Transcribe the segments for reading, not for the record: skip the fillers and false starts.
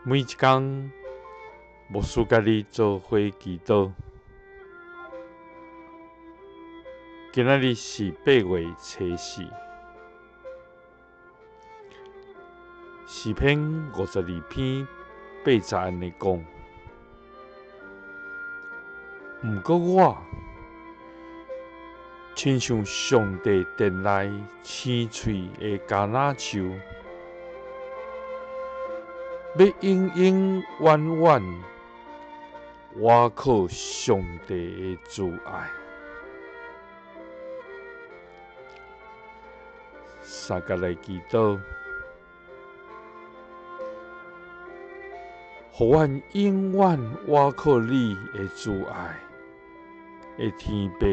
每一工，牧師佮你做伙祈禱。今仔日是8月初四，詩篇52篇8節按呢講。毋過我，親像上帝殿內青翠的橄欖樹，欲永永遠遠倚靠上帝的慈愛。相共來祈禱，予阮永遠倚靠你的慈愛的天父，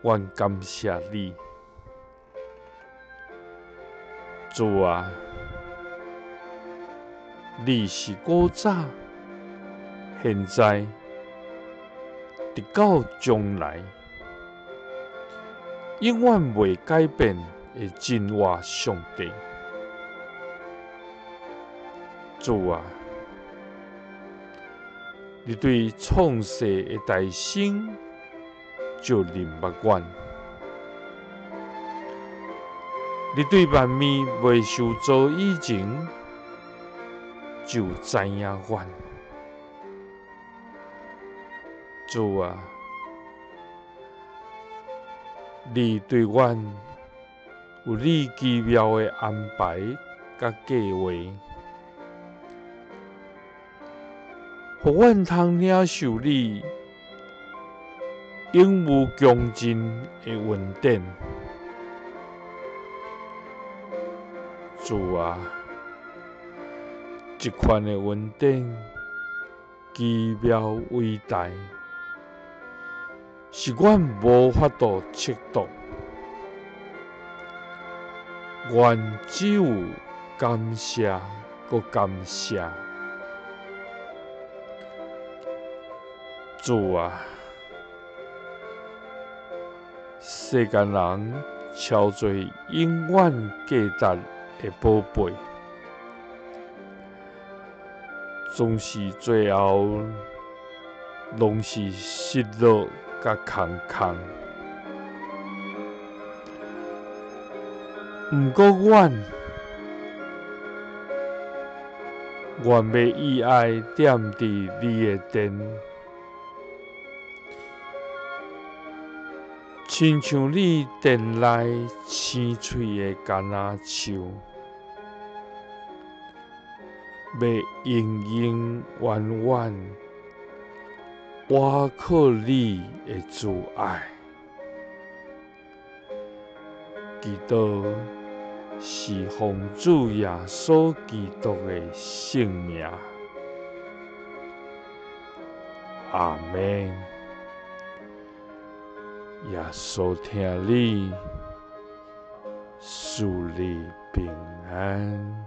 阮感謝你，主啊！你是古早、現在，直到將來，永遠袂改變的真活上帝。主啊，你對創世的大星就認捌阮，你對萬物未受造以前就知影阮。主啊，你對阮有你奇妙的安排佮計畫，予阮通領受你永無窮盡的恩典。主啊，這款的恩典奇妙偉大，是阮無法度測度。阮只有感謝閣感謝。主啊，世間人超濟永遠價值的寶貝，總是最後攏是失落佮空空。毋過阮願欲以愛踮佇你的殿，親像你殿內青翠的橄欖樹，欲永永遠遠倚靠你的慈愛。祈禱是奉主耶穌基督的聖名。阿們。耶穌疼你，賜你平安。